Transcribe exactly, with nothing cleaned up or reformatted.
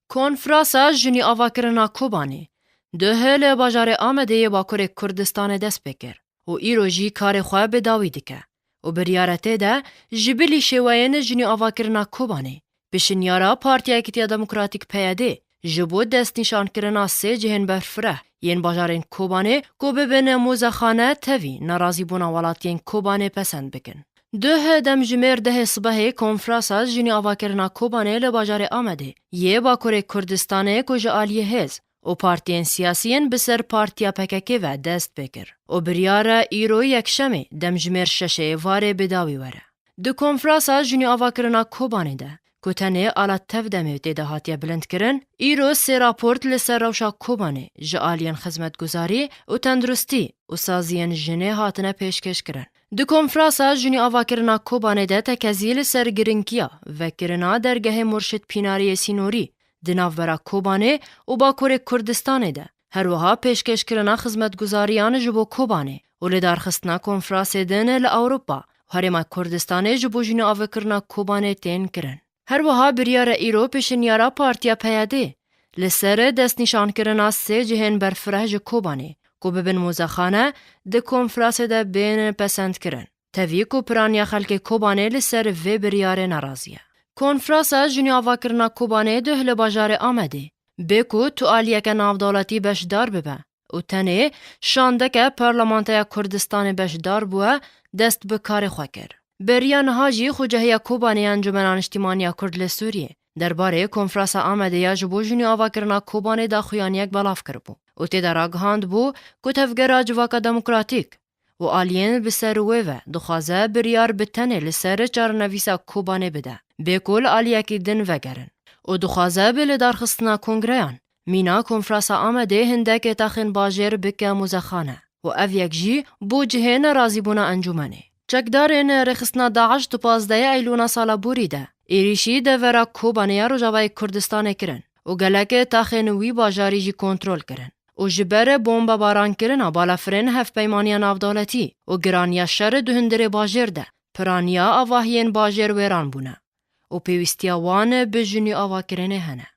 Konfrasa Jinî Avakirina Kobanê duh li bajarê Amedê yê Bakurê Kurdistanê dest pê kir û îro jî karê xwe bi dawî dike û biryare tê de ji bilî şêweyên jinî avakirina Kobanê, pişinyara Partiya Yekîtiya Demokratîk P Y D ji bo destnîşankirina sê cihên berfireh yên bajarên Kobanê ku bibin muzexane tevî nerazîbûna welatiyên Kobanê pesend bikin. Duh demjimêr dehê sibehê Konfrasa Jinî Avakirina Kobanê li bajarê Amedê yê Bakurê Kurdistanê ku ji aliyê hêz û partiyên siyasî yên bi ser partiya P K K ve dest pê kir û biryare îro yekşemê demjimêr şeşê êvarê bi dawî were. Di Konfrasa Jinî Avakirina Kobanê de ku tenê ala tev demê tê de hatiye bilindkirin, îro sê raport li ser rewşa Kobanê ji aliyên xizmetguzarî û tenduristî û saziyên jinê hatine pêşkêşkirin. Di Konfrasa Jinî Avakirina Kobanê de tekezî li ser giringkiya vekirina dergehê Murşid Pînariyê Sînorî di navbera Kobanê û Bakurê Kurdistanê de, her wiha pêşkêşkirina xizmetguzariyan ji bo Kobanê û lidarxistina konfrasê din li Ewropa û Herêma Kurdistanê ji bo jinî avakirina Kobanê tên kirin. Her wiha biryare îro pêşinyara Partiya P Y D li ser destnîşankirina sê cihên berfireh ji Kobanê ku bibin muzexane di konfrasê de bên pesendkirin. Tevî ku piraniya xelkê Kobanê li ser vê biryarê nerazî ye. Konfrasa Jinî Avakirina Kobanê duh li bajarê Amedê, bê ku tu aliyeke navdewletî beşdar bibe û tenê şandeke Parlamentoya Kurdistanê beşdar bûye, dest bi karê xwe kir. Beriya niha jî xucehiya Kobanê ya Encûmena Niştîmaniya Kurd li Sûriyê derbarê Konfrasa Amedê ya ji bo jinî avakirina Kobanê daxuyaniyek belav kiribû û tê de ragihandbû ku Tevgera Civaka Demokratîk û aliyên bi ser wê ve dixwaze biryar bi tenê li ser çarenivîsa Kobanê bide, bê ku li aliyekî din vegerin û dixwaze bi lidarxistina kongreyan mîna Konfrasa Amedê hindek taxên bajêr bike muzexane û ev yek jî bû cihê nerazîbûna encûmenê. Çekdarên rêxistina DAIŞ di pazdehê Eylûna sala borî de êrîşî devera Kobanê ya Rojavayê Kurdistanê kirin û gelek taxên wî bajarî jî kontrol kirin û ji ber bombebarankirin a balafirên Hevpeymaniya Navdewletî û giraniya şer di hundirê bajêr de piraniya avahiyên bajêr wêran bûne û pêwîstiya wan bi jinî avakirinê hene.